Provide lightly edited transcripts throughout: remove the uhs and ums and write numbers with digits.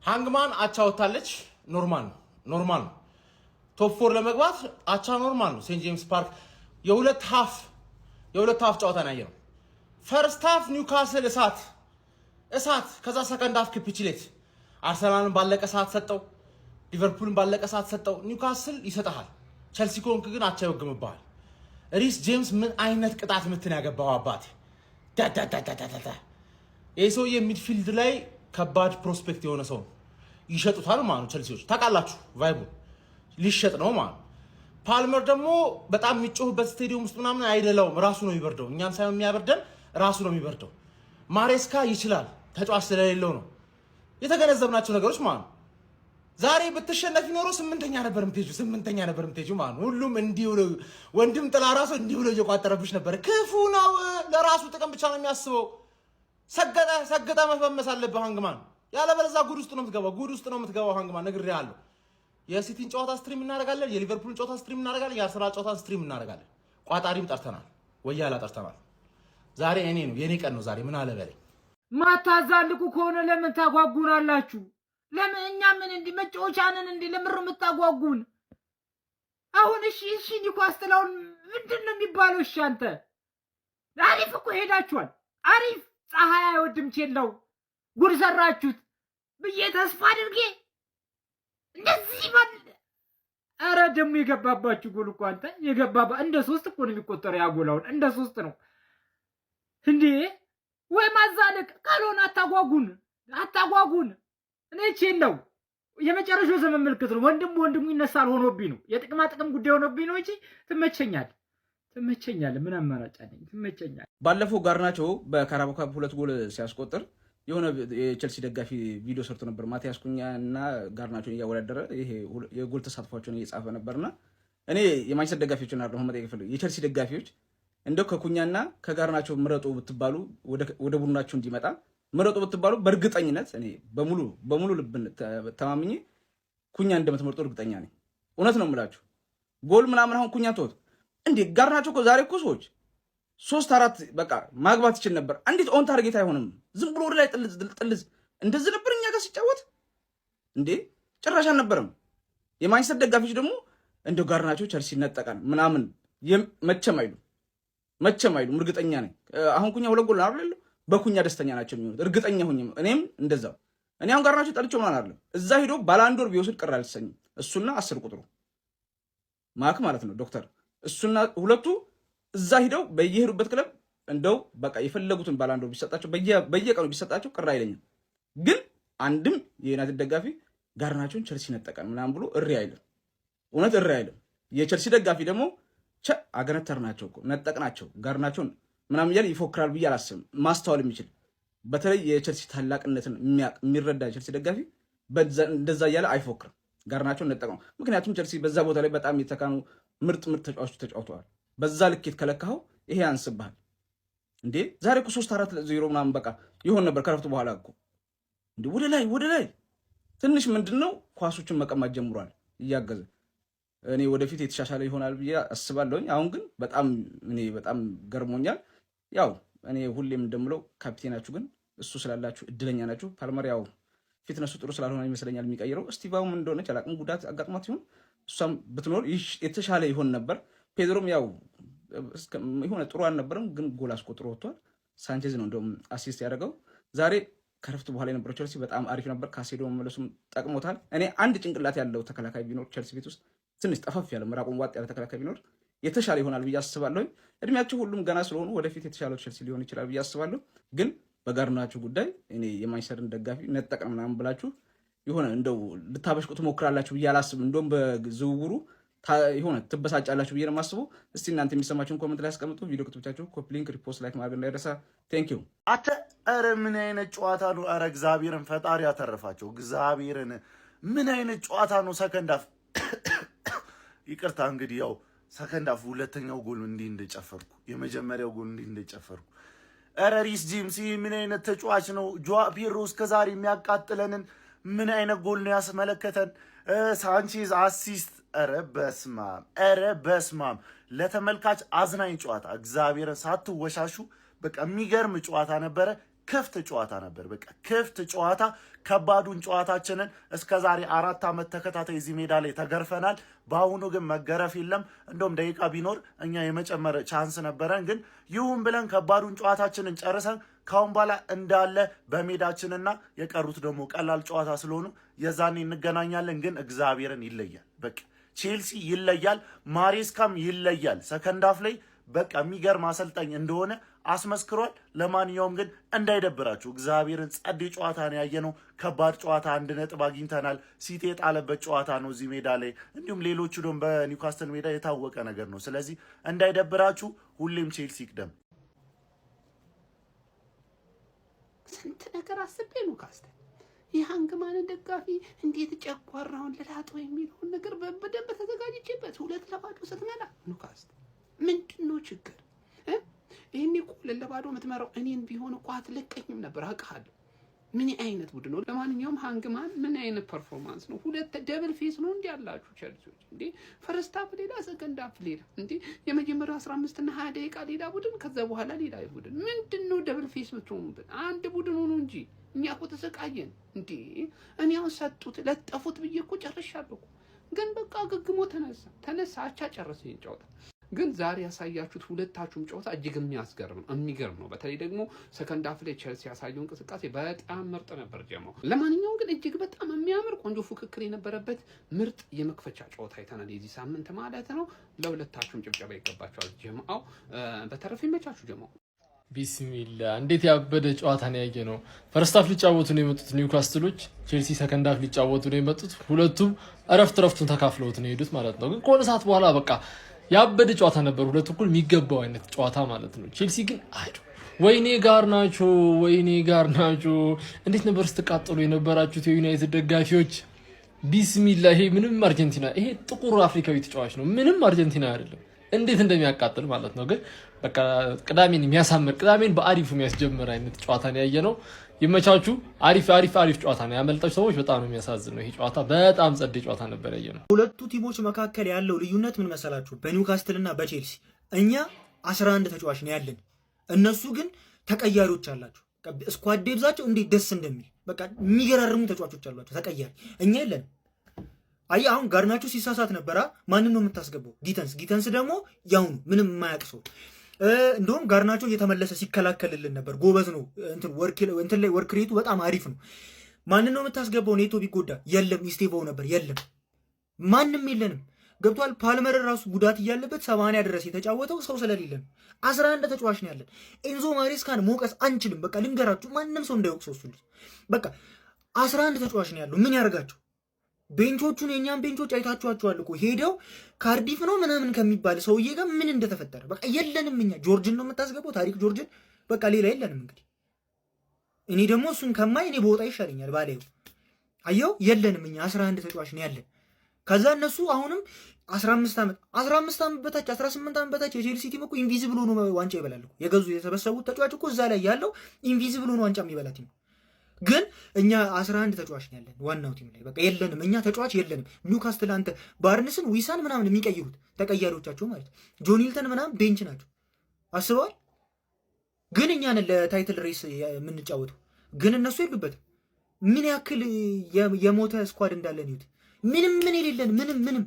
ሃንግማን አቻ ወጥታለች። Normal ነው፣ normal ነው። Top four ለመግባት አቻ normal ነው። ሴንት ጄምስ ፓርክ የሁለት half ጨዋታ ነው ያየነው። First half ኒውካስል እሳት እሳት፣ ከዛ second half capitulate። አርሰናልን ባለቀ ሰዓት ሰጠው፣ ሊቨርፑልን ባለቀ ሰዓት ሰጠው። ኒውካስል ይሰጠሃል። ቸልሲ ከሆንክ ግን አቻ ይወግምብሃል። ሪስ ጄምስ ምን አይነት ቅጣት ምትን ያገባው አባቴ! ዳዳዳዳዳዳ! ይህ ሰውዬ midfield ላይ ከባድ prospect የሆነ ሰው ነው። ይሸጡታል ማለት ነው ቸልሲዎች፣ ታውቃላችሁ፣ vibe ኡ ሊሸጥ ነው ማለት ነው። ፓልመር ደግሞ በጣም የሚጮህበት ስቴዲየም ውስጥ ምናምን አይደለውም፣ ራሱ ነው የሚበርደው። እኛን ሳይሆን የሚያበርደን ራሱ ነው የሚበርደው። ማሬስካ ይችላል፣ ተጫዋች ስለሌለው ነው የተገነዘብናቸው ነገሮች ማለት ነው። ዛሬ ብትሸነፍ ኖሮ ስምንተኛ ነበር የምትሄጂው፣ ስምንተኛ ነበር የምትሄጂው ማለት ነው። ሁሉም እንዲህ ብሎ ወንድም ጥላ ራሱ እንዲህ ብሎ እየቋጠረብሽ ነበር። ክፉ ነው፣ ለራሱ ጥቅም ብቻ ነው የሚያስበው። ሰገጠ ሰገጠ መፈመስ አለብህ ሃንግማን፣ ያለበለዚያ ጉድ ውስጥ ነው የምትገባው፣ ጉድ ውስጥ ነው የምትገባው ሃንግማን፣ ነግሬሃለሁ። የሲቲን ጨዋታ stream እናደርጋለን፣ የሊቨርፑልን ጨዋታ stream እናደርጋለን፣ የአርሰናል ጨዋታ stream እናደርጋለን። ቋጣሪም ጠርተናል፣ ወያላ ጠርተናል። ዛሬ እኔ ነው የኔ ቀን ነው ዛሬ። ምን አለ በለኝ። ማታዛልቁ ከሆነ ለምን ታጓጉናላችሁ? ለምን እኛ ምን እንዲህ መጫወቻንን እንዲህ ለምር የምታጓጉን? አሁን እሺ እሺ፣ ኒውካስትላውን ምንድን ነው የሚባለው? እሺ አንተ አሪፍ እኮ ሄዳችኋል። አሪፍ ፀሐይ አይወድም ቼላው፣ ጉድ ሰራችሁት ብዬ ተስፋ አድርጌ እንደዚህ ባል፣ ኧረ ደግሞ የገባባችሁ ጎል እኮ አንተ የገባባ እንደ ሶስት እኮ ነው የሚቆጠረው። ያ ጎል አሁን እንደ ሶስት ነው እንዴ! ወይ ማዛለቅ ካልሆነ አታጓጉን፣ አታጓጉን። እኔ ቼን ነው የመጨረሻው ዘመን ምልክት ነው። ወንድም ወንድሙ ይነሳል ሆኖብኝ ነው፣ የጥቅማ ጥቅም ጉዳይ ሆኖብኝ ነው እንጂ ትመቸኛል፣ ትመቸኛል። ምን አማራጭ አለኝ? ትመቸኛል። ባለፈው ጋርናቾ በካራባኦ ካፕ ሁለት ጎል ሲያስቆጥር የሆነ የቸልሲ ደጋፊ ቪዲዮ ሰርቶ ነበር። ማቲያስ ኩኛ እና ጋርናቾን እያወዳደረ ይሄ የጎል ተሳትፏቸውን እየጻፈ ነበርና እኔ የማንቸስተር ደጋፊዎችን አይደለም መጠየቅ የፈለግኩት፣ የቸልሲ ደጋፊዎች እንደው ከኩኛና ከጋርናቾ ምረጡ ብትባሉ፣ ወደ ቡድናችሁ እንዲመጣ ምረጡ ብትባሉ፣ በእርግጠኝነት እኔ በሙሉ በሙሉ ልብ ተማምኜ ኩኛ እንደምትመርጡ እርግጠኛ ነኝ። እውነት ነው የምላችሁ። ጎል ምናምን አሁን ኩኛ ተወት እንዴ፣ ጋርናቾ እኮ ዛሬ እኮ ሰዎች ሶስት አራት በቃ ማግባት ይችል ነበር። እንዴት on target አይሆንም? ዝም ብሎ ወደ ላይ ጥልዝ ጥልዝ እንደዚህ ነበር እኛ ጋር ሲጫወት እንዴ፣ ጭራሽ አልነበረም። የማንቸስተር ደጋፊዎች ደግሞ እንደው ጋርናቾ ቸልሲ ነጠቀን ምናምን መቼም አይሉ፣ መቼም አይሉም። እርግጠኛ ነኝ። አሁን ኩኛ ሁለት ጎል አይደል? በኩኛ ደስተኛ ናቸው የሚሆኑት፣ እርግጠኛ ሁኝ። እኔም እንደዛው። እኔ አሁን ጋርናቾ ጠልቼው ምናምን አይደለም። እዛ ሂዶ ባላንዶር ቢወስድ ቅር አልሰኝም። እሱና 10 ቁጥሩ ማክ ማለት ነው ዶክተር፣ እሱና ሁለቱ እዛ ሂደው በየሄዱበት ክለብ እንደው በቃ የፈለጉትን ባላንዶር ቢሰጣቸው፣ በየቀኑ ቢሰጣቸው ቅር አይለኝም። ግን አንድም የዩናይትድ ደጋፊ ጋርናቾን ቸልሲ ነጠቀን ምናምን ብሎ እሪ አይልም። እውነት እሪ አይልም። የቸልሲ ደጋፊ ደግሞ ቸ አገነተርናቸው እኮ፣ ነጠቅናቸው ጋርናቾን ምናምን እያለ ይፎክራል ብዬ አላስብም። ማስተዋል የሚችል፣ በተለይ የቸልሲ ታላቅነትን የሚረዳ የቸልሲ ደጋፊ እንደዛ እያለ አይፎክርም። ጋርናቾን ነጠቅ ነው። ምክንያቱም ቸልሲ በዛ ቦታ ላይ በጣም የተካኑ ምርጥ ምርጥ ተጫዋቾች ተጫውተዋል። በዛ ልኬት ከለካኸው ይሄ ያንስብሃል እንዴ! ዛሬ እኮ 3-4-0 ምናምን በቃ ይሆን ነበር ከረፍቱ በኋላ እኮ እንዴ፣ ወደ ላይ ወደ ላይ ትንሽ ምንድን ነው ኳሶችን መቀማት ጀምሯል እያገዘ። እኔ ወደፊት የተሻሻለ ይሆናል ብዬ አስባለሁኝ። አሁን ግን በጣም እኔ በጣም ገርሞኛል። ያው እኔ ሁሌም እንደምለው ካፒቴናችሁ ግን እሱ ስላላችሁ እድለኛ ናችሁ። ፓልመር ያው fitness ኡ ጥሩ ስላልሆነ ይመስለኛል የሚቀይረው። እስቲቫውም እንደሆነች አላውቅም፣ ጉዳት አጋጥሟት ይሁን፣ እሷም ብትኖር የተሻለ ይሆን ነበር። ፔድሮም ያው የሆነ ጥሩ አልነበረም፣ ግን ጎል አስቆጥሮ ወጥቷል። ሳንቼዝ ነው እንደውም assist ያደረገው። ዛሬ ከረፍት በኋላ የነበረው ቸልሲ በጣም አሪፍ ነበር። ካሴዶ መመለሱም ጠቅሞታል። እኔ አንድ ጭንቅላት ያለው ተከላካይ ቢኖር ቸልሲ ቤት ውስጥ፣ ትንሽ ጠፈፍ ያለ ምራቁን ዋጥ ያለ ተከላካይ ቢኖር የተሻለ ይሆናል ብዬ አስባለሁ። እድሜያቸው ሁሉም ገና ስለሆኑ ወደፊት የተሻለው ቸልሲ ሊሆን ይችላል ብዬ አስባለሁ። ግን በጋርናቾ ጉዳይ እኔ የማንቸስተርን ደጋፊ ነጠቅን ምናምን ብላችሁ የሆነ እንደው ልታበሽቁ ትሞክራላችሁ ብዬ አላስብም። እንደውም በዝውውሩ የሆነ ትበሳጫላችሁ ብዬ ነው የማስበው። እስቲ እናንተ የሚሰማችሁን comment ላይ አስቀምጡ። ቪዲዮ ከተመቻችሁ copy link፣ repost፣ like ማድረግ እንዳይረሳ። Thank you። አተ ኧረ ምን አይነት ጨዋታ ነው? ኧረ እግዚአብሔርን ፈጣሪ ያተረፋቸው። እግዚአብሔርን ምን አይነት ጨዋታ ነው? Second half፣ ይቅርታ እንግዲህ፣ ያው second half ሁለተኛው ጎል እንዲህ እንደጨፈርኩ፣ የመጀመሪያው ጎል እንዲህ እንደጨፈርኩ። ኧረ ሪስ ጄምስ ይህ ምን አይነት ተጫዋች ነው? ጆዋ ፔድሮ እስከዛሬ የሚያቃጥለንን ምን አይነት ጎል ነው ያስመለከተን? ሳንቼዝ assist። ኧረ በስማም፣ ኧረ በስማም! ለተመልካች አዝናኝ ጨዋታ፣ እግዚአብሔርን ሳትወሻሹ በቃ የሚገርም ጨዋታ ነበረ። ክፍት ጨዋታ ነበር። በቃ ክፍት ጨዋታ። ከባዱን ጨዋታችንን እስከ ዛሬ 4 ዓመት ተከታታይ እዚህ ሜዳ ላይ ተገርፈናል። በአሁኑ ግን መገረፍ የለም። እንደውም ደቂቃ ቢኖር እኛ የመጨመር chance ነበረን። ግን ይሁን ብለን ከባዱን ጨዋታችንን ጨርሰን ካሁን በኋላ እንዳለ በሜዳችንና የቀሩት ደግሞ ቀላል ጨዋታ ስለሆኑ የዛኔ እንገናኛለን። ግን እግዚአብሔርን ይለያል። በቃ ቼልሲ ይለያል፣ ማሬስካም ይለያል። Second half ላይ በቃ የሚገርም አሰልጣኝ እንደሆነ አስመስክሯል። ለማንኛውም ግን እንዳይደብራችሁ እግዚአብሔርን ጸዴ ጨዋታ ነው ያየነው። ከባድ ጨዋታ 1 ነጥብ አግኝተናል። ሲቲ የጣለበት ጨዋታ ነው እዚህ ሜዳ ላይ፣ እንዲሁም ሌሎቹ ደግሞ በኒውካስትል ሜዳ የታወቀ ነገር ነው። ስለዚህ እንዳይደብራችሁ፣ ሁሌም ቼልሲ ይቅደም። ስንት ነገር አስቤ ኒውካስትል የሃንግማንን ደጋፊ እንዴት ጨጓራውን ልላጠው የሚለውን ነገር በደንብ ተዘጋጅቼበት 2-0 ስትመራ ኒውካስትል ምንድን ነው ችግር? ይህኔ እኮ 2-0 የምትመራው እኔን ቢሆን እኮ አትለቀኝም ነበር፣ አውቃለሁ። ምን አይነት ቡድን ነው? ለማንኛውም ሃንግማን ምን አይነት performance ነው? ሁለት double face ነው እንዲ ያላችሁ ቸልሲዎች እንዴ! First half ሌላ፣ second half ሌላ እንዴ! የመጀመሪያው 15 እና 20 ደቂቃ ሌላ ቡድን፣ ከዛ በኋላ ሌላ ቡድን። ምንድን ነው double face የምትሆኑብን? አንድ ቡድን ሆኑ እንጂ እኛ እኮ ተሰቃየን እንዴ! እኔ አሁን ሰጡት ለጠፉት ብዬ እኮ ጨርሻለሁ እኮ። ግን በቃ አገግሞ ተነሳ ተነሳ፣ አቻ ጨረሰ ይሄን ጨዋታ። ግን ዛሬ ያሳያችሁት ሁለታችሁም ጨዋታ እጅግ የሚያስገርም ነው፣ የሚገርም ነው። በተለይ ደግሞ second half ላይ ቸልሲ ያሳየው እንቅስቃሴ በጣም ምርጥ ነበር ጀማው። ለማንኛውም ግን እጅግ በጣም የሚያምር ቆንጆ ፉክክር የነበረበት ምርጥ የመክፈቻ ጨዋታ አይተናል የዚህ ሳምንት ማለት ነው። ለሁለታችሁም ጭብጨባ ይገባቸዋል ጀማው። በተረፈ ይመቻችሁ ጀማው። ቢስሚላ፣ እንዴት ያበደ ጨዋታ ነው ያየነው። First half ሊጫወቱ ነው የመጡት ኒውካስትሎች፣ ቼልሲ second half ሊጫወቱ ነው የመጡት። ሁለቱም እረፍት እረፍቱን ተካፍለውት ነው የሄዱት ማለት ነው። ግን ከሆነ ሰዓት በኋላ በቃ ያበደ ጨዋታ ነበር። ሁለት እኩል የሚገባው አይነት ጨዋታ ማለት ነው። ቼልሲ ግን አይ ወይኔ ጋርናቾ፣ ወይኔ ጋርናቾ፣ እንዴት ነበር ስትቃጠሉ የነበራችሁት የዩናይትድ ደጋፊዎች? ቢስሚላ፣ ይሄ ምንም አርጀንቲና፣ ይሄ ጥቁር አፍሪካዊ ተጫዋች ነው። ምንም አርጀንቲና አይደለም። እንዴት እንደሚያቃጥል ማለት ነው። ግን በቃ ቅዳሜን የሚያሳምር፣ ቅዳሜን በአሪፉ የሚያስጀምር አይነት ጨዋታ ነው ያየነው። ይመቻችሁ። አሪፍ አሪፍ አሪፍ ጨዋታ ነው። ያመለጣችሁ ሰዎች በጣም ነው የሚያሳዝነው። ይሄ ጨዋታ በጣም ጸዴ ጨዋታ ነበር ያየነው። ሁለቱ ቲሞች መካከል ያለው ልዩነት ምን መሰላችሁ? በኒውካስትል እና በቼልሲ እኛ 11 ተጫዋች ነው ያለን፣ እነሱ ግን ተቀያሪዎች አላቸው። Squad depth ኣቸው እንዴት ደስ እንደሚል፣ በቃ የሚገራርሙ ተጫዋቾች አሏቸው ተቀያሪ፣ እኛ የለንም። አይ አሁን ጋርናቾ ሲሳሳት ነበራ። ማንን ነው የምታስገባው? ጊተንስ። ጊተንስ ደግሞ ያው ነው፣ ምንም የማያውቅ ሰው። እንደውም ጋርናቾ እየተመለሰ ሲከላከልልን ነበር። ጎበዝ ነው። እንትን work እንትን ላይ work rate ኡ በጣም አሪፍ ነው። ማንን ነው የምታስገባው? ኔቶ ቢጎዳ የለም፣ ኢስቴቫኦ ነበር፣ የለም፣ ማንም የለንም። ገብቷል። ፓልመር ራሱ ጉዳት እያለበት 80 ድረስ የተጫወተው ሰው ስለሌለ ነው። 11 ተጫዋች ነው ያለን። ኤንዞ ማሬስካን መውቀስ አንችልም። በቃ ልንገራችሁ፣ ማንም ሰው እንዳይወቅሰው እሱ ልጅ። በቃ 11 ተጫዋች ነው ያለው። ምን ያደርጋቸው? Bench ኦቹን፣ የእኛን bench ኦች አይታችኋቸዋል እኮ፣ ሄደው ካርዲፍ ነው ምናምን ከሚባል ሰውዬ ጋር ምን እንደተፈጠረ። በቃ የለንም እኛ። ጆርጅን ነው የምታስገባው፣ ታሪክ ጆርጅን። በቃ ሌላ የለንም። እንግዲህ እኔ ደግሞ እሱን ከማይ እኔ በወጣ ይሻለኛል። ባላየው አየው፣ የለንም እኛ፣ 11 ተጫዋች ነው ያለን። ከዛ እነሱ አሁንም 15 ዓመት፣ 15 ዓመት በታች፣ 18 ዓመት በታች የቼልሲ team እኮ invisible ሆኖ ዋንጫ ይበላል እኮ። የገዙ የተሰበሰቡት ተጫዋች እኮ እዛ ላይ ያለው invisible ሆኖ ዋንጫ የሚበላ team ነው። ግን እኛ 11 ተጫዋች ነው ያለን ዋናው team ላይ፣ በቃ የለንም፣ እኛ ተጫዋች የለንም። ኒውካስትል አንተ ባርንስን ዊሳን ምናምን የሚቀይሩት ተቀያሪዎቻቸው ማለት ጆኒልተን ምናምን bench ናቸው፣ አስበዋል። ግን እኛ ነን ለ title race የምንጫወተው፣ ግን እነሱ የሉበትም። ምን ያክል የሞተ squad እንዳለን ይዩት። ምንም ምን የሌለን፣ ምንም ምንም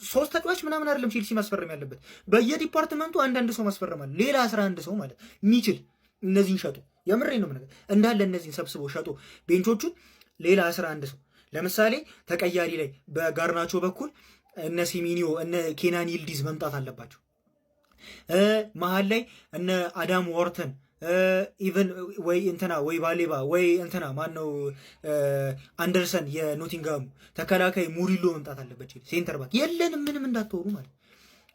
ሶስት ተጫዋች ምናምን አይደለም ቼልሲ ማስፈረም ያለበት፣ በየ department ኡ አንዳንድ ሰው ማስፈረም አለ። ሌላ 11 ሰው ማለት የሚችል እነዚህን ሸጦ፣ የምሬ ነው ነገር፣ እንዳለ እነዚህን ሰብስቦ ሸጦ bench ኦቹን ሌላ 11 ሰው፣ ለምሳሌ ተቀያሪ ላይ በጋርናቾ በኩል እነ ሴሜንዮ እነ ኬናን ይልዲዝ መምጣት አለባቸው። መሀል ላይ እነ አዳም ዋርተን፣ even ወይ እንትና ወይ ባሌባ ወይ እንትና ማነው አንደርሰን የኖቲንጋሙ ተከላካይ ሙሪሎ መምጣት አለበት። Center back የለንም፣ ምንም እንዳትወሩ ማለት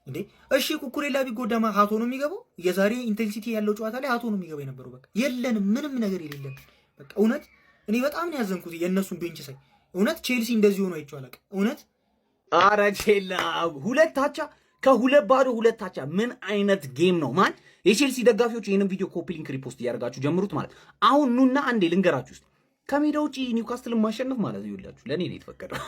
እንዴ። እሺ ኩኩሬላ ቢጎዳማ ሀቶ ነው የሚገባው። የዛሬ intensity ያለው ጨዋታ ላይ ሀቶ ነው የሚገባው የነበረው። በቃ የለንም፣ ምንም ነገር የሌለን። በቃ እውነት እኔ በጣም ነው ያዘንኩት የእነሱን bench ሳይ። እውነት ቼልሲ እንደዚህ ሆኖ አይቼው አላውቅም። እውነት። አረ ቼላ፣ ሁለት አቻ፣ ከ2-0 ሁለት አቻ፣ ምን አይነት game ነው man? የቼልሲ ደጋፊዎች ይህንን ቪዲዮ copy link repost እያደረጋችሁ ጀምሩት ማለት። አሁን ኑና አንዴ ልንገራችሁ ውስጥ ከሜዳ ውጪ ኒውካስትልን ማሸነፍ ማለት ነው ይላችሁ ለእኔ ነው የተፈቀደው።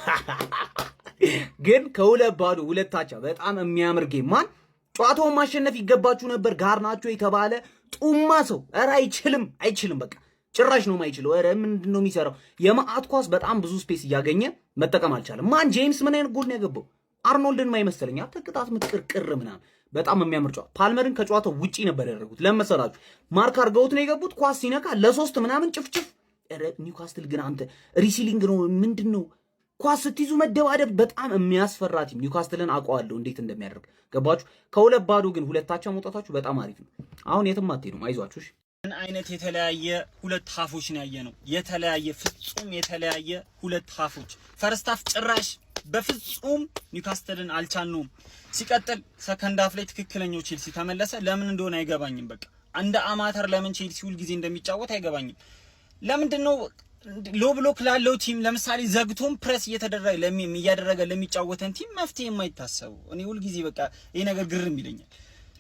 ግን ከ2-0 ሁለት አቻ በጣም የሚያምር game man። ጨዋታውን ማሸነፍ ይገባችሁ ነበር። ጋርናቾ የተባለ ጡማ ሰው ኧረ አይችልም አይችልም። በቃ ጭራሽ ነው የማይችለው። ኧረ ምንድን ነው የሚሰራው? የመአት ኳስ በጣም ብዙ space እያገኘ መጠቀም አልቻለም። ማን ጄምስ ምን አይነት ጎል ነው ያገባው? አርኖልድን ማይመሰለኝ አንተ ቅጣት ምትቅርቅር ምናምን በጣም የሚያምር ጨዋታ። ፓልመርን ከጨዋታው ውጪ ነበር ያደረጉት። ለመሰላችሁ mark አድርገውት ነው የገቡት። ኳስ ሲነካ ለሶስት ምናምን ጭፍጭፍ። ኧረ ኒውካስትል ግን አንተ wrestling ነው ምንድን ነው? ኳስ ስትይዙ መደባደብ በጣም የሚያስፈራ team። ኒውካስትልን አውቀዋለሁ እንዴት እንደሚያደርግ፣ ገባችሁ? ከ2-0 ግን ሁለታቸው መውጣታችሁ በጣም አሪፍ ነው። አሁን የትም አትሄዱም፣ አይዟችሁ። ምን አይነት የተለያየ ሁለት half ኦች ነው ያየነው? የተለያየ፣ ፍጹም የተለያየ ሁለት half ኦች። First half ጭራሽ በፍጹም ኒውካስትልን አልቻልነውም። ሲቀጥል second half ላይ ትክክለኛው ቼልሲ ተመለሰ። ለምን እንደሆነ አይገባኝም። በቃ እንደ አማተር ለምን ቼልሲ ሁልጊዜ እንደሚጫወት አይገባኝም። ለምንድን ነው low block ላለው team፣ ለምሳሌ ዘግቶም ፕሬስ እየተደረገ እያደረገ ለሚጫወተን team መፍትሄ የማይታሰቡ? እኔ ሁልጊዜ በቃ ይሄ ነገር ግርም ይለኛል።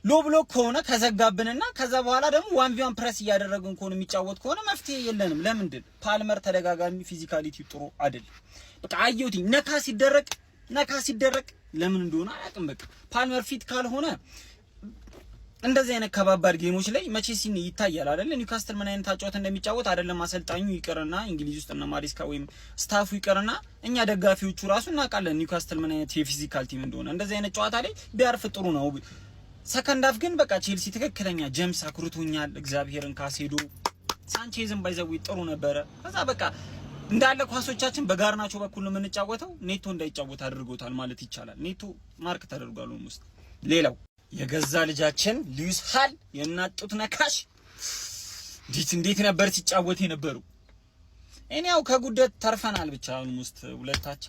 Low block ከሆነ ከዘጋብንና ከዛ በኋላ ደግሞ 1 v 1 ፕሬስ እያደረግን ከሆነ የሚጫወት ከሆነ መፍትሄ የለንም። ለምንድን ፓልመር ተደጋጋሚ physicality ጥሩ አይደለም። በቃ አየሁትኝ ነካ ሲደረግ ነካ ሲደረግ ለምን እንደሆነ አላውቅም። በቃ ፓልመር fit ካልሆነ እንደዚህ አይነት ከባባድ game ኦች ላይ መቼ ሲን ይታያል አይደለ? ኒውካስትል ምን አይነት አጨዋወት እንደሚጫወት አይደለም አሰልጣኙ ይቅርና እንግሊዝ ውስጥ እና ማሪስካ ወይም staff ኡ ይቅርና እኛ ደጋፊዎቹ ራሱ እናውቃለን ኒውካስትል ምን አይነት የ physical team እንደሆነ። እንደዚህ አይነት ጨዋታ ላይ ቢያርፍ ጥሩ ነው። Second half ግን በቃ ቼልሲ ትክክለኛ ጀምስ አኩርቶኛል። እግዚአብሔርን ካሴዶ፣ ሳንቼዝን by the way ጥሩ ነበረ። ከዛ በቃ እንዳለ ኳሶቻችን በጋርናቾ በኩል ነው የምንጫወተው። ኔቶ እንዳይጫወት አድርጎታል ማለት ይቻላል። ኔቶ mark ተደርጓል ውስጥ። ሌላው የገዛ ልጃችን ሉዊስ ሃል የእናት ጡት ነካሽ እንዴት እንዴት ነበር ሲጫወት የነበሩ። እኔ ያው ከጉደት ተርፈናል። ብቻ almost ሁለታቻ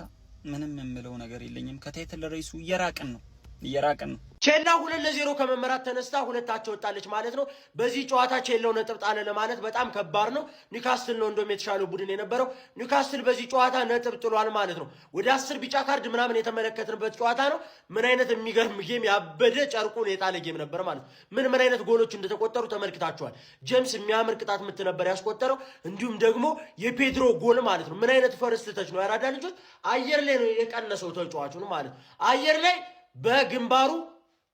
ምንም የምለው ነገር የለኝም። ከ title race ኡ እየራቅን ነው፣ እየራቅን ነው። ቼላ 2-0 ከመመራት ተነስታ ሁለታቸው ወጣለች ማለት ነው። በዚህ ጨዋታ ቼላው ነጥብ ጣለ ለማለት በጣም ከባድ ነው። ኒውካስትል ነው እንደውም የተሻለው ቡድን የነበረው። ኒውካስትል በዚህ ጨዋታ ነጥብ ጥሏል ማለት ነው። ወደ 10 ቢጫ ካርድ ምናምን የተመለከትንበት ጨዋታ ነው። ምን አይነት የሚገርም game፣ ያበደ ጨርቁን የጣለ game ነበር ማለት ነው። ምን ምን አይነት ጎሎች እንደተቆጠሩ ተመልክታችኋል። ጄምስ የሚያምር ቅጣት ምት ነበር ያስቆጠረው። እንዲሁም ደግሞ የፔድሮ ጎል ማለት ነው። ምን አይነት first touch ነው! ያራዳ ልጆች አየር ላይ ነው የቀነሰው ተጫዋቹን ማለት ነው። አየር ላይ በግንባሩ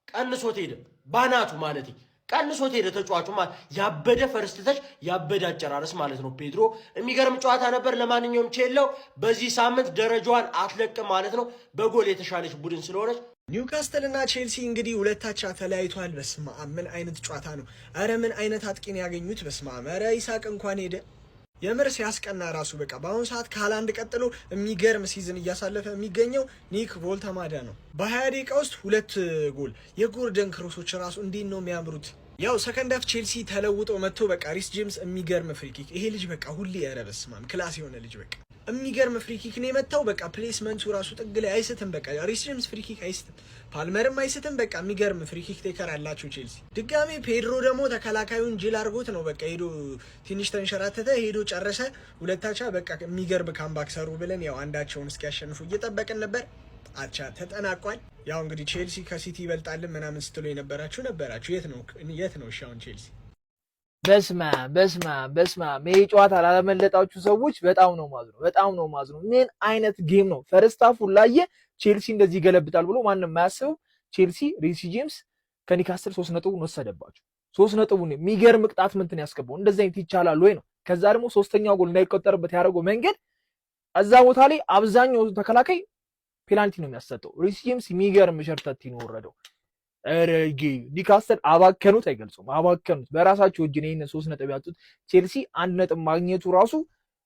ቀንሶት ሄደ። ባናቱ ማለት ቀንሶት ሄደ ተጫዋቹ ማለት። ያበደ first touch፣ ያበደ አጨራረስ ማለት ነው። ፔድሮ የሚገርም ጨዋታ ነበር። ለማንኛውም ቼላው በዚህ ሳምንት ደረጃዋን አትለቅም ማለት ነው። በጎል የተሻለች ቡድን ስለሆነች። ኒውካስትል እና ቼልሲ እንግዲህ ሁለታቻ ተለያይቷል። በስመ አብ ምን አይነት ጨዋታ ነው! ኧረ ምን አይነት አጥቂን ያገኙት! በስመ አብ፣ ኧረ ይሳቅ እንኳን ሄደ። የምር ሲያስቀና ራሱ። በቃ በአሁኑ ሰዓት ከሃላንድ ቀጥሎ የሚገርም season እያሳለፈ የሚገኘው ኒክ ቮልተማዳ ነው። በ20 ደቂቃ ውስጥ ሁለት ጎል። የጎርደን cross ኦች ራሱ እንዴት ነው የሚያምሩት! ያው second half ቼልሲ ተለውጦ መጥቶ በቃ ሪስ ጄምስ የሚገርም free kick። ይሄ ልጅ በቃ ሁሌ ኧረ በስመ አብ class የሆነ ልጅ፣ በቃ የሚገርም free kick ነው የመታው። በቃ placement ኡ ራሱ ጥግ ላይ አይስትም። በቃ ሪስ ጄምስ free kick አይስትም፣ ፓልመርም አይስትም። በቃ የሚገርም free kick taker አላቸው ቼልሲ። ድጋሜ ፔድሮ ደግሞ ተከላካዩን ጅል አድርጎት ነው በቃ ሄዶ ትንሽ ተንሸራተተ፣ ሄዶ ጨረሰ። ሁለታቻ በቃ የሚገርም comeback ሰሩ ብለን ያው አንዳቸውን እስኪያሸንፉ እየጠበቅን ነበር። አቻ ተጠናቋል። ያው እንግዲህ ቼልሲ ከሲቲ ይበልጣልን ምናምን ስትሉ የነበራችሁ ነበራችሁ። የት ነው፣ የት ነው? እሺ አሁን ቼልሲ በስማም፣ በስማም፣ በስማም! ይሄ ጨዋታ ላለመለጣችሁ ሰዎች በጣም ነው ማዝነው፣ በጣም ነው ማዝነው። ምን አይነት game ነው? First half ኡ ላይ ቼልሲ እንደዚህ ይገለብጣል ብሎ ማንም አያስብም። ቼልሲ ሪሲ ጄምስ ከኒካስትል 3 ነጥቡን ወሰደባቸው። 3 ነጥቡን የሚገርም ቅጣት ምትን ያስገባው እንደዚህ አይነት ይቻላል ወይ ነው። ከዛ ደግሞ ሶስተኛው ጎል እንዳይቆጠርበት ያደረገው መንገድ፣ እዛ ቦታ ላይ አብዛኛው ተከላካይ ፔናልቲ ነው የሚያሰጠው። ሪሲ ጄምስ የሚገርም ሸርተቲ ነው ወረደው። ኧረ ኒካስትል አባከኑት፣ አይገልጹም። አባከኑት። በራሳቸው እጅ ነው ይሄንን 3 ነጥብ ያጡት። ቼልሲ 1 ነጥብ ማግኘቱ ራሱ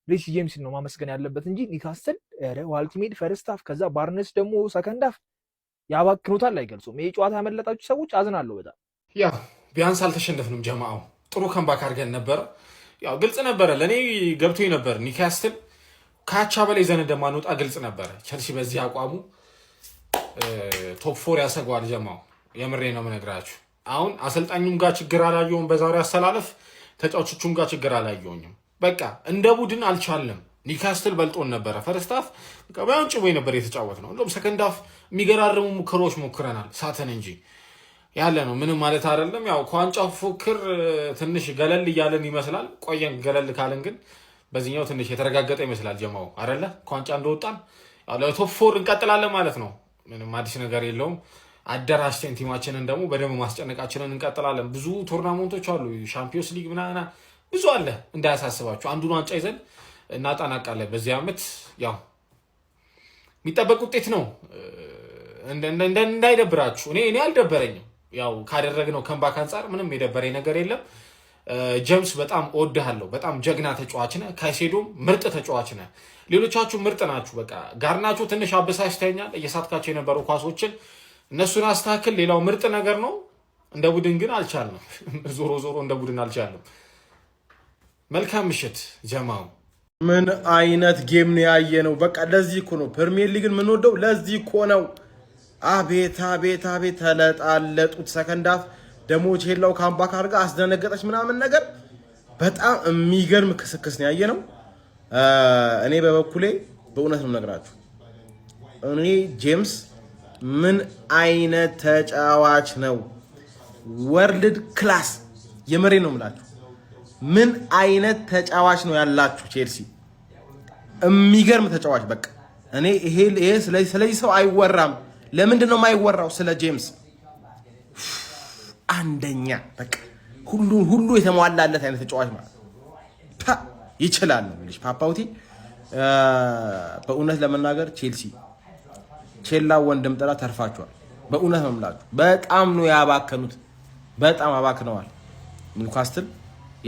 ሪሲ ጄምስን ነው ማመስገን ያለበት እንጂ ኒካስትል ኧረ ዎልትማደ first half፣ ከዛ ባርነስ ደግሞ second half ያባክኑታል፣ አይገልጹም። ይሄ ጨዋታ ያመለጣችሁ ሰዎች አዝናለሁ በጣም። ያው ቢያንስ አልተሸነፍንም። ጀማአው ጥሩ comeback አድርገን ነበረ። ያው ግልጽ ነበረ፣ ለእኔ ገብቶኝ ነበር። ኒውካስትል ከአቻ በላይ ዘን እንደማንወጣ ግልጽ ነበረ። ቸልሲ በዚህ አቋሙ top four ያሰጓል። ጀማው የምሬ ነው የምነግራችሁ። አሁን አሰልጣኙም ጋር ችግር አላየሁም፣ በዛሬ አሰላለፍ ተጫዋቾቹም ጋር ችግር አላየሁኝም። በቃ እንደ ቡድን አልቻልንም። ኒውካስትል በልጦን ነበረ። First half በጣም ጭቦ ነበር የተጫወትነው። እንደውም second half የሚገራርሙ ሙከራዎች ሞክረናል፣ ሳተን እንጂ ያለ ነው። ምንም ማለት አይደለም። ያው ከዋንጫው ፉክክር ትንሽ ገለል እያለን ይመስላል። ቆየን ገለል ካለን ግን በዚህኛው ትንሽ የተረጋገጠ ይመስላል። ጀማው አይደለ ከዋንጫ እንደወጣን ለ top four እንቀጥላለን ማለት ነው። ምንም አዲስ ነገር የለውም። አደራጅተን team ኣችንን ደግሞ በደንብ ማስጨነቃችንን እንቀጥላለን። ብዙ tournament ኦች አሉ፣ ሻምፒዮንስ ሊግ ምናምን ብዙ አለ፣ እንዳያሳስባችሁ። አንዱን ዋንጫ ይዘን እናጠናቃለን በዚህ ዓመት። ያው የሚጠበቅ ውጤት ነው፣ እንዳይደብራችሁ። እኔ አልደበረኝም። ያው ካደረግነው comeback አንጻር ምንም የደበረኝ ነገር የለም። ጀምስ በጣም እወድሃለሁ። በጣም ጀግና ተጫዋች ነህ። ካይሴዶም ምርጥ ተጫዋች ነህ። ሌሎቻችሁ ምርጥ ናችሁ። በቃ ጋርናቾ ትንሽ አበሳጭተኛል። እየሳትካቸው የነበሩ ኳሶችን እነሱን አስተካክል። ሌላው ምርጥ ነገር ነው። እንደ ቡድን ግን አልቻልንም። ዞሮ ዞሮ እንደ ቡድን አልቻልንም። መልካም ምሽት ጀማው። ምን አይነት game ነው ያየነው? በቃ ለዚህ እኮ ነው ፕሪሚየር ሊግን የምንወደው። ለዚህ እኮ ነው። አቤት አቤት አቤት፣ ተለጣለጡት። Second half ደግሞ ቼላው comeback አድርጋ አስደነገጠች ምናምን ነገር። በጣም የሚገርም ክስክስ ነው ያየነው። እኔ በበኩሌ በእውነት ነው የምነግራችሁ፣ እኔ ጄምስ ምን አይነት ተጫዋች ነው! World class፣ የምሬ ነው የምላችሁ። ምን አይነት ተጫዋች ነው ያላችሁ ቼልሲ! የሚገርም ተጫዋች። በቃ እኔ ይሄ ስለዚህ ሰው አይወራም። ለምንድን ነው የማይወራው? ስለ ጄምስ አንደኛ በቃ ሁሉ ሁሉ የተሟላለት አይነት ተጫዋች ማለት ይችላል ነው የምልሽ። ፓፓውቲ በእውነት ለመናገር ቼልሲ ቼላ ወንድም ጥላ ተርፋችኋል። በእውነት ነው የምላችሁ። በጣም ነው ያባከኑት። በጣም አባክነዋል። ኒውካስትል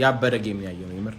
ያበደ game ያየነው የምር።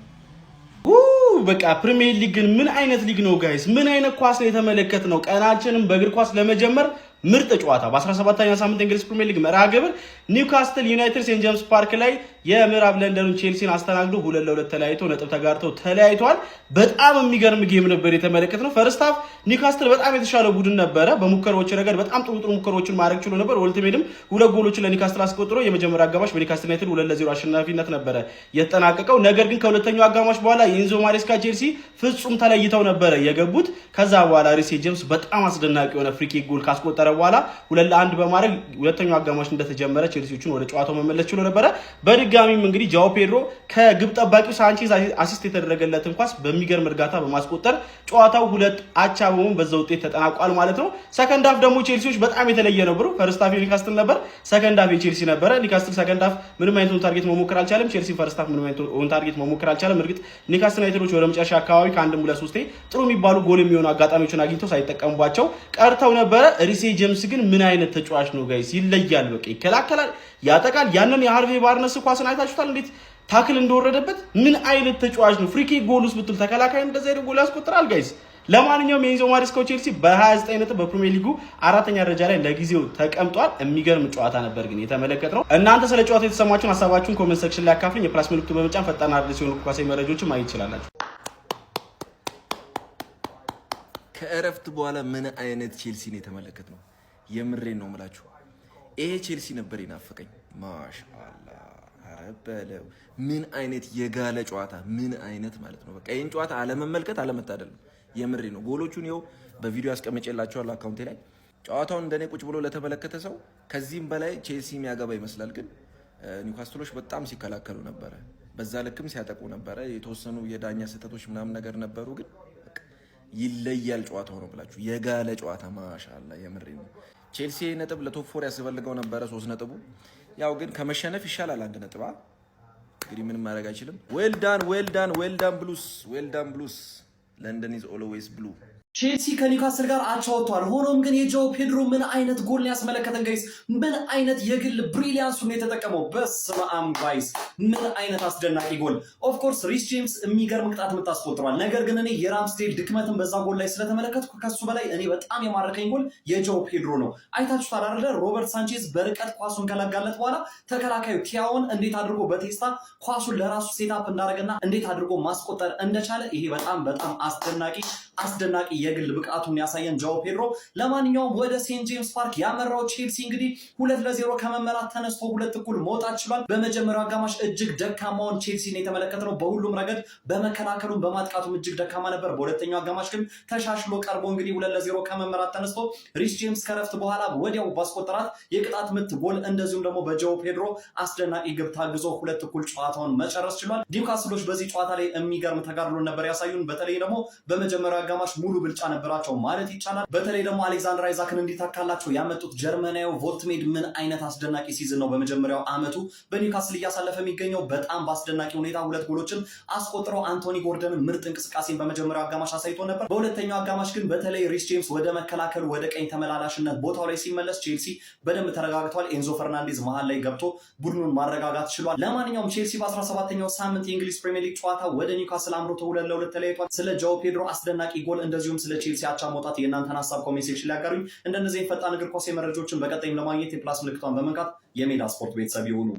በቃ ፕሪሚየር ሊግ ግን ምን አይነት ሊግ ነው guys? ምን አይነት ኳስ ነው የተመለከትነው? ቀናችንን በእግር ኳስ ለመጀመር ምርጥ ጨዋታ። በ17ኛ ሳምንት እንግሊዝ ፕሪሚየር ሊግ መርሃ ግብር ኒውካስትል ዩናይትድ ሴንት ጄምስ ፓርክ ላይ የምዕራብ ለንደኑን ቼልሲን አስተናግዶ 2-2 ተለያይቶ ነጥብ ተጋርተው ተለያይተዋል። በጣም የሚገርም game ነበር የተመለከትነው። First half ኒውካስትል በጣም የተሻለ ቡድን ነበረ። በሙከራዎች ረገድ በጣም ጥሩ ጥሩ ሙከራዎችን ማድረግ ችሎ ነበር። ወልትሜድም ሁለት ጎሎችን ለኒውካስትል አስቆጥሮ የመጀመሪያ አጋማሽ በኒውካስትል ዩናይትድ 2-0 አሸናፊነት ነበረ የተጠናቀቀው። ነገር ግን ከሁለተኛው አጋማሽ በኋላ የኢንዞ ማሬስካ ቼልሲ ፍጹም ተለይተው ነበረ የገቡት። ከዛ በኋላ ሪሴ ጄምስ በጣም አስደናቂ የሆነ free kick ጎል ካስቆጠረ በኋላ 2-1 በማድረግ ሁለተኛው አጋማሽ እንደተጀመረ ቼልሲዎችን ወደ ጨዋታው መመለስ ችሎ ነበረ። በድጋሚም እንግዲህ ጃኦ ፔድሮ ከግብ ጠባቂው ሳንቼዝ assist የተደረገለትን ኳስ በሚገርም እርጋታ በማስቆጠር ጨዋታው 2 አቻ በመሆን በዛ ውጤት ተጠናቋል ማለት ነው። Second half ደግሞ ቼልሲዎች በጣም የተለየ ነበሩ። First half የኒውካስትል ነበር፣ second half የቼልሲ ነበረ። ኒውካስትል second half ምንም አይነት on target መሞከር አልቻለም። ቼልሲ first half ምንም አይነት on target መሞከር አልቻለም። እርግጥ ኒውካስትል ዩናይትዶች ወደ መጨረሻ አካባቢ ከአንድም ሁለት ሶስቴ ጥሩ የሚባሉ ጎል የሚሆኑ አጋጣሚዎችን አግኝተው ሳይጠቀሙባቸው ቀርተው ነበረ። ሪሴ ጄምስ ግን ምን አይነት ተጫዋች ነው guys! ይለያል። በቃ ይከላከላል፣ ያጠቃል። ያንን የሃርቬ ባርነስ ኳስን አይታችሁታል እንዴት tackle እንደወረደበት። ምን አይነት ተጫዋች ነው! Free kick ጎል ውስጥ ብትል ተከላካይ እንደዚህ አይነት ጎል ያስቆጥራል guys። ለማንኛውም የኢንዞ ማሪስካው ቼልሲ በ29 ነጥብ በፕሪሚየር ሊጉ አራተኛ ደረጃ ላይ ለጊዜው ተቀምጧል። የሚገርም ጨዋታ ነበር ግን የተመለከትነው። እናንተ ስለ ጨዋታው የተሰማችሁን ሀሳባችሁን comment section ላይ አካፍሉኝ። የ plus ምልክቱ በመጫን ፈጣን አዳዲስ የሆኑ ኳሳዊ መረጃዎችን ማግኘት ትችላላችሁ። ከእረፍት በኋላ ምን አይነት ቼልሲን የተመለከትነው? የምሬን ነው የምላችሁ። ይሄ ቼልሲ ነበር የናፈቀኝ። ማሻአላ፣ ኧረ በለው! ምን አይነት የጋለ ጨዋታ፣ ምን አይነት ማለት ነው። በቃ ይህን ጨዋታ አለመመልከት አለመታደል ነው። የምሬ ነው። ጎሎቹን ይኸው በቪዲዮ አስቀምጬላችኋለሁ አካውንቴ ላይ። ጨዋታውን እንደኔ ቁጭ ብሎ ለተመለከተ ሰው ከዚህም በላይ ቼልሲ የሚያገባ ይመስላል። ግን ኒውካስትሎች በጣም ሲከላከሉ ነበረ፣ በዛ ልክም ሲያጠቁ ነበረ። የተወሰኑ የዳኛ ስህተቶች ምናምን ነገር ነበሩ፣ ግን ይለያል ጨዋታው ነው ብላችሁ የጋለ ጨዋታ ማሻላ፣ የምሬ ነው። ቼልሲ ነጥብ ለ top four ያስፈልገው ነበረ 3 ነጥቡ። ያው ግን ከመሸነፍ ይሻላል 1 ነጥብ። እንግዲህ ምንም ማድረግ አይችልም። Well done, well done, well done Blues, well done Blues. London is always blue. ቼልሲ ከኒውካስል ጋር አቻ ወጥቷል። ሆኖም ግን የጆ ፔድሮ ምን አይነት ጎል ያስመለከተን guys! ምን አይነት የግል brilliance ኡን የተጠቀመው፣ በስመ አብ guys! ምን አይነት አስደናቂ ጎል! Of course ሪስ ጄምስ የሚገርም ቅጣት ምት አስቆጥሯል። ነገር ግን እኔ የራምስዴል ድክመትን በዛ ጎል ላይ ስለተመለከትኩ ከሱ በላይ እኔ በጣም የማረከኝ ጎል የጆ ፔድሮ ነው። አይታችሁታል አይደለ? ሮበርት ሳንቼዝ በርቀት ኳሱን ከለጋለት በኋላ ተከላካዩ ቲያውን እንዴት አድርጎ በቴስታ ኳሱን ለራሱ set up እንዳደረገና እንዴት አድርጎ ማስቆጠር እንደቻለ፣ ይሄ በጣም በጣም አስደናቂ አስደናቂ የግል ብቃቱን ያሳየን ጃኦ ፔድሮ። ለማንኛውም ወደ ሴንት ጄምስ ፓርክ ያመራው ቼልሲ እንግዲህ 2-0 ከመመራት ተነስቶ 2 እኩል መውጣት ችሏል። በመጀመሪያው አጋማሽ እጅግ ደካማውን ቼልሲን የተመለከትነው በሁሉም ረገድ በመከላከሉም በማጥቃቱም እጅግ ደካማ ነበር። በሁለተኛው አጋማሽ ግን ተሻሽሎ ቀርቦ እንግዲህ 2-0 ከመመራት ተነስቶ ሪስ ጄምስ ከረፍት በኋላ ወዲያው ባስቆጠራት የቅጣት ምት ጎል እንደዚሁም ደግሞ በጆ ፔድሮ አስደናቂ ግብ ታግዞ 2 እኩል ጨዋታውን መጨረስ ችሏል። ኒውካስሎች በዚህ ጨዋታ ላይ የሚገርም ተጋድሎ ነበር ያሳዩን። በተለይ ደግሞ በመጀመሪያው አጋማሽ ሙሉ ብልጫ ነበራቸው ማለት ይቻላል። በተለይ ደግሞ አሌክዛንደር አይዛክን እንዲተካላቸው ያመጡት ጀርመናዊው ቮልትሜድ ምን አይነት አስደናቂ season ነው በመጀመሪያው አመቱ በኒውካስል እያሳለፈ የሚገኘው። በጣም በአስደናቂ ሁኔታ ሁለት ጎሎችን አስቆጥረው አንቶኒ ጎርደንን ምርጥ እንቅስቃሴን በመጀመሪያው አጋማሽ አሳይቶ ነበር። በሁለተኛው አጋማሽ ግን በተለይ ሪስ ጄምስ ወደ መከላከሉ ወደ ቀኝ ተመላላሽነት ቦታው ላይ ሲመለስ ቼልሲ በደንብ ተረጋግቷል። ኤንዞ ፈርናንዴዝ መሀል ላይ ገብቶ ቡድኑን ማረጋጋት ችሏል። ለማንኛውም ቼልሲ በ17ኛው ሳምንት የእንግሊዝ ፕሪሚየር ሊግ ጨዋታ ወደ ኒውካስል አምርቶ 2-2 ተለያይቷል። ስለ ጃኦ ፔድሮ አስደናቂ ጎል እንደዚሁም ስለ ቼልሲ አቻ መውጣት የእናንተን ሀሳብ comment section ላይ ያጋሩኝ። እንደነዚህ ፈጣን እግር ኳስ መረጃዎችን በቀጣይም ለማግኘት የ plus ምልክቷን በመንካት የሜዳ ስፖርት ቤተሰብ ይሁኑ።